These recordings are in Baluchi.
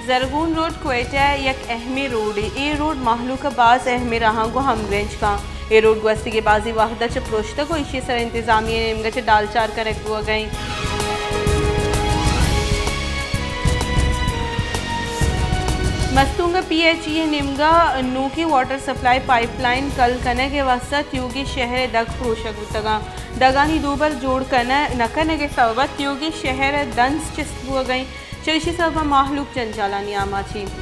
زرغون روڈ کوئٹہ ءِ یک اہمیں روڈے۔ اے روڈ مہلوک ءِ باز اہمیں راہاں گوں ہمگرنچ کاں۔ اے روڈ گوستگیں بازیں وہد ءَ چہ پروشتگ ءُ ایشی ءِ سرا انتظامیہ ءِ نیمگ ءَ چہ ڈالچار کنگ بوگ ءَ انت۔ مستونگ ءِ پی ایچ ای ءِ نیمگ ءَ نوکیں واٹر سپلائی پائپ لائن کل کنگ ءِ واستہ تیوگیں شہر ءِ دگ پروشگ بوتگ انت۔ دگانی دوبر جوڑ کنگ، نہ کنگ ءِ سبب ءَ تیوگیں شہر ءِ دنز چست بوگ ءَ انت۔ چریشی سبب ءَ مہلوک جنجالانی آماچ انت۔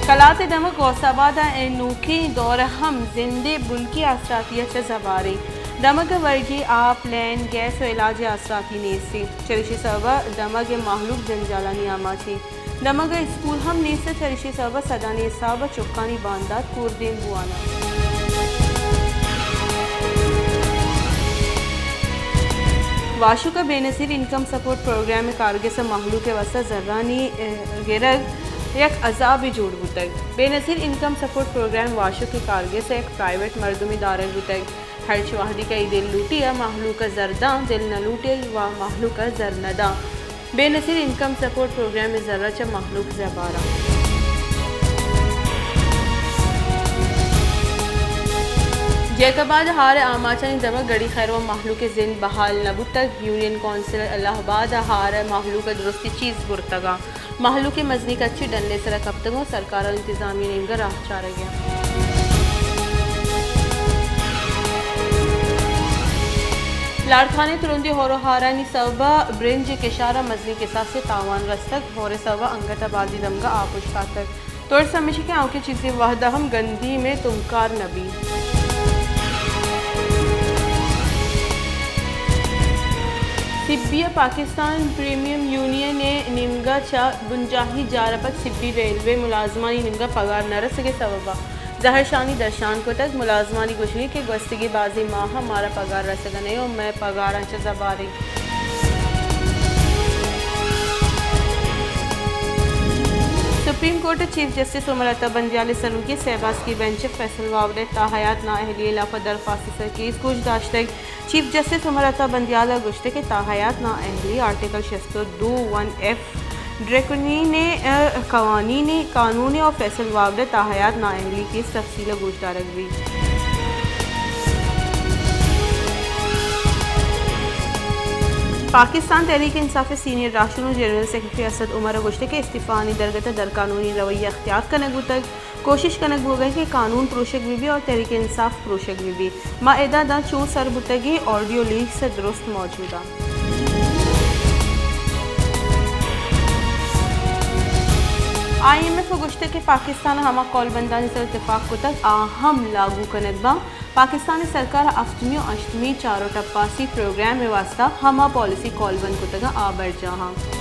کلات ءِ دمگ غوث آباد ءَ اے نوکیں دور ءَ ہم زند ءِ بنکی آسراتی ءَ چہ زبہر انت۔ دمگ ءَ ورگی آپ، لین، گیس ءُ علاج ءِ آسراتی نیست انت۔ چریشی سبب ءَ دمگ ءِ مہلوک جنجالانی آماچ انت۔ دمگ ءِ اسکول ہم نیست ءُ چریشی سبب ءَ سدانی حساب ءَ چکانی باندات کوردیم بوان انت۔ واشک ءِ بے نظیر انکم سپورٹ پروگرام ءِ کارگس ءَ مہلوک ءِ واستہ زرانی، ءَ، گرگ یک عذابے جوڑ بوتگ۔ بے نظیر انکم سپورٹ پروگرام واشک ءِ کارگس ءِ یک پرائیویٹ مردمے دارگ بوتگ۔ ہرچ وہدی کہ آئی دل لوٹی ءَ مہلوک ءَ زر داں، دل نہ لوٹی ءَ مہلوک ءَ زر نہ داں۔ بے نظیر انکم سپورٹ پروگرام ءِ زر ءَ چہ مہلوک زبہر انت۔ جیکب آباد ءِ ہار ءِ آماچانی دمگ گڑی خیر ءُ مہلوک ءِ زند بحال نہ بوتگ۔ یونین کونسل الہ آباد ءِ ہار ءِ مہلوک ءَ درستی چیز برتگ انت۔ مہلوک ءِ مزنیں کچے ڈن ءِ سرا کپتگ ءُ سرکار ءُ انتظامیہ ءِ نیمگ ءَ راہ چارگ ءَ انت۔ لاڑکانہ ءِ ترندیں ہور ءُ ہارانی سبب ءَ برنج ءِ کشار ءَ مزنیں کساسے تاوان رستگ۔ ہور ءِ سبب ءَ انگت ءَ بازیں دمگ ءَ آپ اوشتاتگ۔ ترس ہمیش کہ آؤکیں چیزے وہد ءَ ہم گندیم ءِ تمکار نہ بیت۔ سبی ءَ پاکستان پریمیم یونین ءِ نیمگ ءَ چہ بنجاہی جار ءَ پد سبی ریلوے ملازمانی نیمگ ءَ پگار نہ رسگ ءِ سبب ءَ زہرشانی درشان کتگ۔ ملازمانی گوشگ کہ گوستگیں بازیں ماہ ءَ مارا پگار رسگ ءَ نہ انت ءُ مئے پگاراں چہ زبہر انت۔ سپریم کورٹ ءِ چیف جسٹس عمر عطا بندیال ءِ سروکی ءَ سیباز کی بینچ ءَ فیصل واوڈ ءِ تاحیات نااہلی ءِ ہلاپ ءَ درخواست ءِ سر کیس گوش داشتگ۔ چیف جسٹس عمر عطا بندیال ءَ گوشتگ کہ تاحیات نااہلی آرٹیکل شست ءُ دو ون ایف ڈریکونین ءِ، ءَ، قوانین ءِ قانون ءَ ءُ فیصل واوڈ ءِ تاحیات نااہلی کیس تفصیل ءَ گوش دارگ بیت۔ پاکستان تحریک انصاف ءِ سینئر راہشون ءُ جنرل سیکرٹری اسد عمر ءَ گوشتگ کہ استعفیٰ آنی درگت ءَ درقانونی رویہ اختیار کنگ بوتگ۔ کوشش کنگ بوگ ءَ کہ قانون پروشگ بہ بیت اور تحریک انصاف پروشگ بہ بیت۔ ما ادا داں چون سر بوتگیں آڈیو لیکس درست موجود انت۔ آئی ایم ایف ءَ گوشتگ کہ پاکستان ءَ ہما قول بندانی سر اتفاق کتگ، آ ہم لاگو کنگ باں۔ پاکستان ءِ سرکار ءَ ہفتمی ءُ ہشتمی چار ءُ ٹپاسی پروگرام ءِ واستہ ہما پالیسی قول بند کتگ انت، آ برجاہ انت۔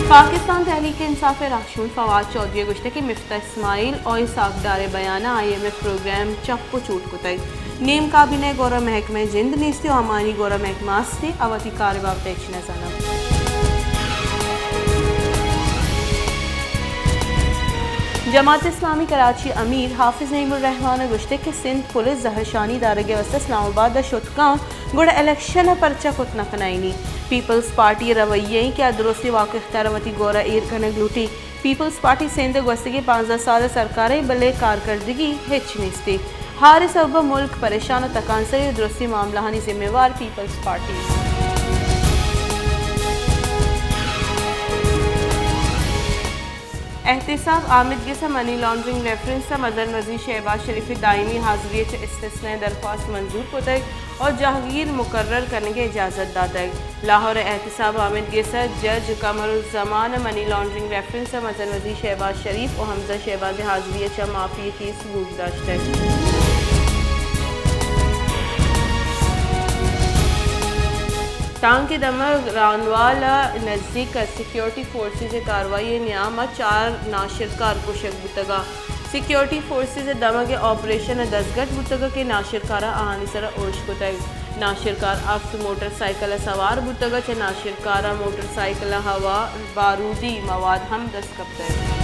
پاکستان تحریک انصاف ءِ راہشون فواد چوہدری ءَ گوشتگ کہ مفتاح اسماعیل ءُ اسحاق ڈار ءِ بیان ءَ آئی ایم ایف پروگرام چپ ءُ چوٹ کتگ۔ نیم کابینہ ءِ گورا محکمہ جند نیست ءُ ہماہانی گورا محکمہ است ءُ آ وتی کار ءِ بابت ءَ ہچ نہ زاناں۔ جماعت اسلامی کراچی ءِ امیر حافظ نعیم الرحمان ءَ گوشتگ کہ سندھ پولیس زہرشانی دارگ ءِ واستہ اسلام آباد ءَ شت کن، گڑا الیکشن ءَ پرچا کت نہ کنائینی؟ پیپلز پارٹی ءِ رویہ ایں کہ آ درستیں واک ءُ اختیار ءَ وتی گورا ایر کنگ لوٹی۔ پیپلز پارٹی سندھ ءِ گوستگیں پانزدہ سال ءِ سرکار ایں، بلے کارکردگی ہچ نیست۔ ہار ءِ سبب ءَ ملک پریشان ءُ تکانسر ایں ءُ درستیں معاملہانی ذمہ وار پیپلز پارٹی۔ احتساب آمید گس ءَ منی لانڈرنگ ریفرنس ءَ مزن وزیر شہباز شریف ءِ دائمی حاضری ءَ چہ استثنائی درخواست منظور کتگ ءُ جہگیر مقرر کنگ ءِ اجازت داتگ۔ لاہور ءِ احتساب آمید گس ءَ جج قمر الزمان ءَ منی لانڈرنگ ریفرنس ءَ مزن وزیر شہباز شریف ءُ حمزہ شہباز ءِ حاضری ءَ چہ معافی ءِ کیس گوش داشتگ۔ ٹانک ءِ دمگ رانوال ءِ نزیک ءَ سیکیورٹی فورسز ءِ کاروائی ءِ نیام ءَ چار ناشرکار کشگ بوتگ ءُ سیکیورٹی فورسز ءِ دمگ ءِ آپریشن ءَ دزگٹ بوتگ کہ ناشرکاراں آہانی سر ءَ ارش کتگ۔ ناشرکار ہفت موٹر سائیکل ءَ سوار بوتگ ءُ چہ ناشرکاراں موٹر سائیکل ءَ ہوار بارودی مواد ہم دست کپتگ۔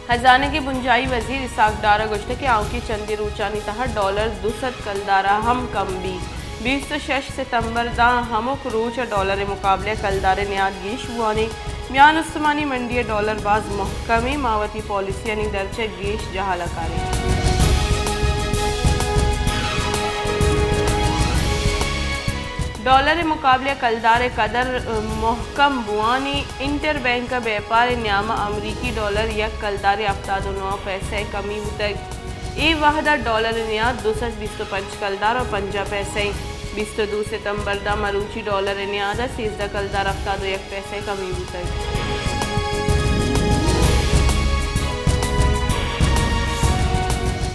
خزانگ ءِ بنجاہی وزیر اسحاق ڈار ءَ گوشتگ کہ آؤکیں چندے روچانی تہا ڈالر دو سد کلدار ءَ ہم کم بیت۔ بیست ءُ شش ستمبر داں ہمک روچ ءَ ڈالر ءِ مقابلہ ءَ کلدار ءِ نیاد گیش بوان ایں۔ میان استمانی منڈی ءَ ڈالر باز مہکم ایں، ما وتی پالیسیانی درچ ءَ گیش جہل ءَ کاریں۔ ڈالر ءِ مقابلہ ءَ کلدار ءِ قدر مہکم بوان ایں۔ انٹر بینک بیپار ءِ نیام ءَ امریکی ڈالر یک کلدار ءَ ہفتاد ءُ نو پیسہ ءَ کمی بوتگ۔ اے وہد ءَ ڈالر ءِ نیاد دو سد بیست ءُ پنچ کلدار ءُ پنجاہ پیسہ ایں۔ بیست ءُ دو ستمبر داں مروچی ڈالر ءِ نیاد ءَ سیزدہ کلدار ہفتاد ءُ یک پیسہ ءَ کمی بوتگ۔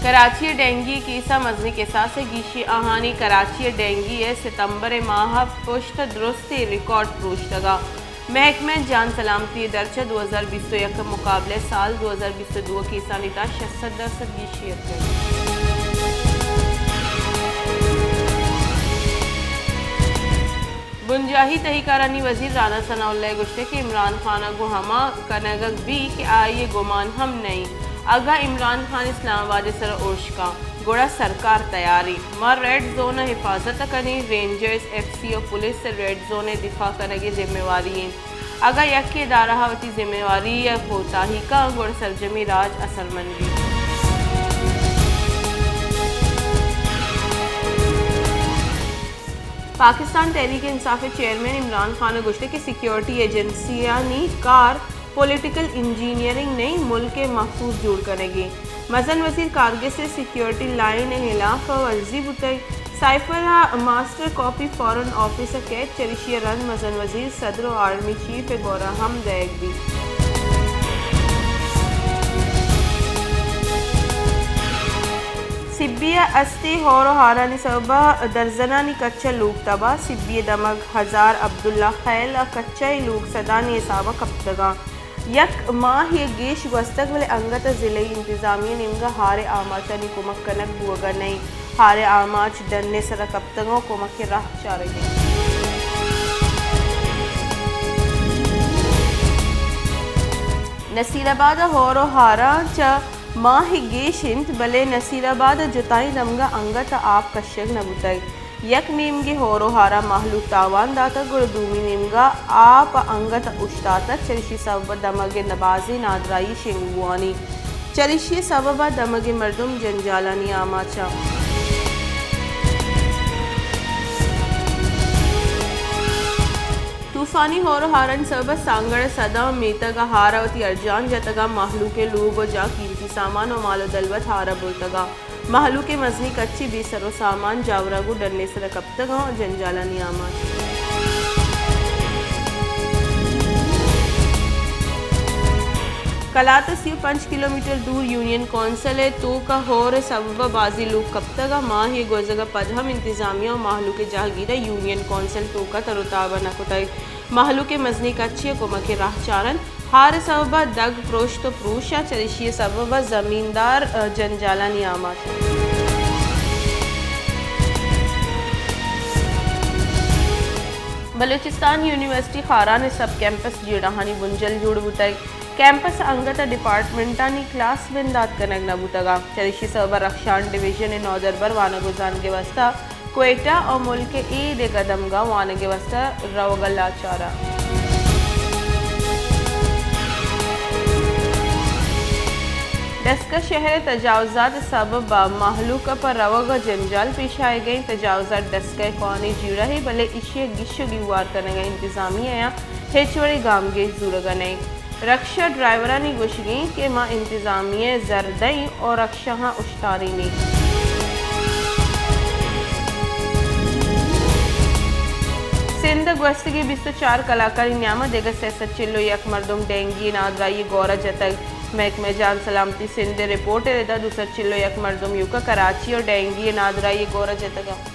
کراچی ءَ ڈینگی ءِ کیس ءَ مزنیں کساس ءِ گیشی۔ آہانی کراچی ءَ ڈینگی ءِ ستمبر ءِ ماہ ءَ پشت ءَ درستیں ریکارڈ پروشتگ ءَ۔ محکمہ جان سلامتی ءِ درچ ءَ دو ہزار بیست ءُ یک ءِ مقابلہ ءَ سال دو ہزار بیست ءُ دو ءِ کیسانی تہا شش سد درسد گیشی اتکگ۔ بنجاہی تہی کارانی وزیر رانا ثناء اللہ ءَ گوشتگ کہ عمران خان ءَ گوں ہما کنگ ءَ بیت کہ آئی ءِ گمان ہم نہ ایں۔ اگاں عمران خان اسلام آباد ءِ سر ءَ ارش کنت، گڑا سرکار تیار ایں۔ ما ریڈ زون ءِ حفاظت ءَ کنیں، رینجرز، ایف سی ءُ پولیس ءِ ریڈ زون ءِ دفاع کنگ ءِ ذمہ واری ایں۔ اگاں یکے ادارہ ءَ وتی ذمہ واری ءَ کوتاہی کنت، گڑا سرجمیں راج اثرمند بیت۔ پاکستان تحریک انصاف ءِ چیئرمین عمران خان ءَ گوشتگ کہ سیکورٹی ایجنسیانی کار پولیٹیکل انجینئرنگ نہ ایں، ملک ءِ محفوظ جوڑ کنگ ایں۔ مزن وزیر کارگس ءِ سیکورٹی لائن ءِ ہلاف ورزی بوتگ۔ سائفر ءِ ماسٹر کاپی فارن آفس ءَ کیت، چریشی ءَ رند مزن وزیر، صدر ءُ آرمی چیف ءِ گور ءَ ہم دئیگ بیت۔ سبی ءَ استیں ہور ءُ ہارانی سبب ءَ درزنانی کچ ءَ لوگ تباہ۔ سبی ءِ دمگ ہزار عبداللہ خیل ءَ کچ ءِ لوگ سدانی حساب ءَ کپتگ اَنت۔ یک ماہے گیش گوستگ، بلے انگت ءَ ضلعی انتظامیہ ءِ نیمگ ءَ ہار ءِ آماچانی کمک کنگ بوگ ءَ نہ اِنت۔ ہار ءِ آماچ ڈن ءِ سر ءَ کپتگ اَنت ءُ کمک ءِ راہ چارگ ءَ اِنت۔ نصیر آباد ءَ ہور ءُ ہاراں چہ ماہے گیش اِنت، بلے نصیر آباد ءِ جتائیں دمگ ءَ انگت ءَ آپ کشگ نہ بوتگ۔ یک نیمگے ہور ءُ ہاراں مہلوک تاوان داتگ، گڑا دومی نیمگ ءَ آپ انگت ءَ اوشتاتگ، چریشی ءِ سبب ءَ دمگ ءِ بازیں نادراہی شنگ بوان اِنت۔ چریشی ءِ سبب ءَ دمگ ءِ مردم جنجالانی آماچ اَنت۔ طوفانی ہور ءُ ہارانی سبب ءَ سانگڑ ءِ سداں میتگ ءَ ہار ءَ وتی ارجان جتگ ءُ مہلوک ءِ لوگ ءُ جاہ، قیمتی سامان ءُ مال ءُ دلوت ہار ءَ برتگ ءُ مہلوک ءِ مزنیں کچے بے سر ءُ سامان، جاوراں گوں ڈن ءِ سر ءَ کپتگ ءُ جنجالانی آماچ۔ کلات ءَ سی ءُ پنچ کلومیٹر دور یونین کونسل ءِ توک ءَ ہور ءِ سبب ءَ بازیں لوگ کپتگ ءُ ماہے گوزگ ءَ پد ہم انتظامیہ ءُ مہلوک ءِ جاہگیر ءَ یونین کونسل توک ءَ تر ءُ تاب ءَ نہ کتگ۔ مہلوک ءِ مزنیں کچے ءَ کمک ءِ راہ چارنت۔ ہار ءِ سبب ءَ دگ پروشت ءُ پروش ءَ، چریشی ءِ سبب ءَ زمیندار ءَ جنجالانی آماچ اَنت۔ بلوچستان یونیورسٹی خاران ءِ سب کیمپس جیڑہانی بنجل جوڑ بوتگ۔ کیمپس ءِ انگت ءَ ڈیپارٹمنٹانی کلاس بندات کنگ نہ بوتگ اَنت، چریشی ءِ سبب ءَ رخشان ڈویژن ءِ نودربر وانگ ءُ زانگ ءِ واستہ کوئٹہ ءُ ملک ءِ اے دگہ دمگاں وانگ ءِ واستہ روگ ءَ لاچار اَنت۔ ڈسکہ شہر ءَ تجاوزات ءِ سبب ءَ مہلوک ءَ پہ روگ ءَ جنجال پیش آیگ ءَ اِنت۔ تجاوزات ڈسکہ ءِ کوہنیں جیڑہے، بلے ایشی ءِ گیش ءُ گیوار کنگ ءَ انتظامیہ ءَ ہچ وڑیں گامگیج زورگ ءَ نہ اِنت۔ رکشہ ڈرائیورانی گوشگ اِنت کہ ما انتظامیہ ءَ زر دئیں ءُ رکشہاں اوشتارین ایں۔ سندھ ءَ گوستگیں بیست ءُ چار کلاکانی نیام ءَ دگہ سئے سد چل ءُ یک مردم ڈینگی ءِ نادراہی ءِ گور ءَ جتگ۔ محکمہ جان سلامتی سندھ ءِ رپورٹ ءِ ردا دو سد چل ءُ یک مردم ایوک ءَ کراچی ءَ ڈینگی ءِ نادراہی ءِ گور ءَ جتگ اَنت۔